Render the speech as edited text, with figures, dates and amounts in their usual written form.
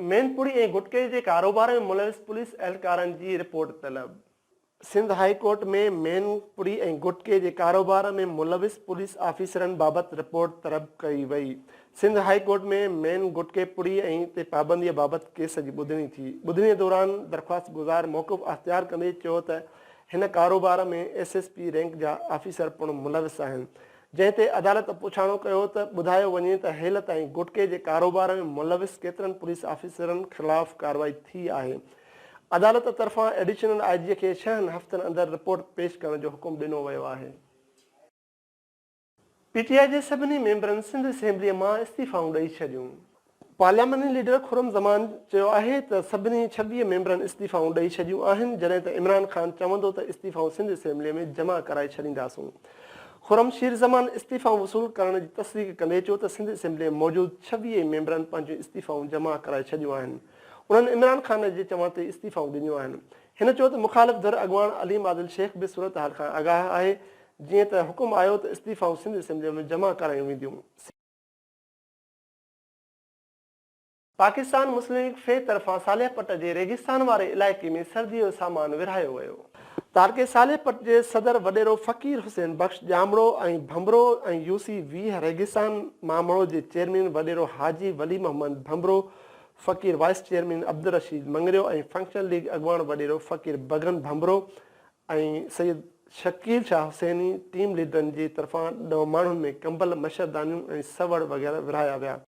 مين پڙي ۽ گٽڪي جي ڪاروبار ۾ ملوث پوليس اهلڪارن جي رپورٽ طلب. سنڌ هاء ڪورٽ ۾ مين پڙي ۽ گٽڪي جي ڪاروبار ۾ ملوث پوليس آفيسرن بابت رپورٽ طلب ڪئي وئي. سنڌ هاء ڪورٽ ۾ مين گٽڪي پڙي ۽ تي پابندي بابت ڪيس جي ٻڌڻي ٿي. ٻڌڻي دوران درخواستگذار موقف اختيار ڪندي چيو ته هن ڪاروبار ۾ ايس ايس پي رينڪ جا آفيسر پڻ ملوث آهن. جنهن تي عدالت پڇاڻو ڪيو ته ٻڌايو وڃي ته هيل تائين گٽڪي جي ڪاروبار ۾ ملوث ڪيترن پوليس آفيسرن خلاف ڪارروائي ٿي آهي. عدالت طرفان ايڊيشنل I جي کي ڇهن هفتن اندر رپورٽ پيش ڪرڻ جو حڪم ڏنو ويو آهي. پي ٽي آء جي سڀني ميمبرن سنڌ اسيمبليء مان استعيفائون ڏئي ڇڏيون. پارلياماني ليڊر خرم زمان چيو آهي ته سڀني 26 ميمبرن استعيفائون ڏئي ڇڏيون آهن، جڏهن ته عمران خان چوندو ته استعيفائون سنڌ اسيمبلي ۾ جمع ڪرائي ڇڏينداسون. خرم شير زمان استعيفائون وصول ڪرڻ جي تصديق ڪندي چيو ته سنڌ اسيمبلي ۾ موجود 26 ئي ميمبرن پنهنجون استعيفائون جمع ڪرائي ڇڏيون آهن، انهن عمران خان جي چوڻ تي استعيفائون ڏنيون آهن. هن چيو ته مخالف ڌر اڳواڻ عليم عادل شيخ به صورتحال کان آگاهه آهي، جيئن ته حڪم آيو ته استعيفائون سنڌ اسيمبلي ۾ جمع ڪرايون وينديون. پاڪستان مسلم ليگ ف طرفان صالح پٽ جي ريگستان واري علائقي ۾ سردي جو سامان ورهايو ويو. تعلقي صالح پٽ جي صدر وڏيرو فقير حسين بخش ڄامڙو ۽ ڀنڀرو ۽ يو سي 20 ريگستان مامڙو جي چيئرمين وڏيرو حاجي ولي محمد ڀنڀرو فقير vice chairman Abdul Rasheed Mangrio ۽ functional league اڳواڻ وڏيرو فقير بگن ڀنڀرو ۽ سيد شڪيل شاهه حسيني ٽيم ليڊرن جي طرفان ماڻهن ۾ ڪمبل، مڇردانيون ۽ سوڙ وغيره ورهايا ويا.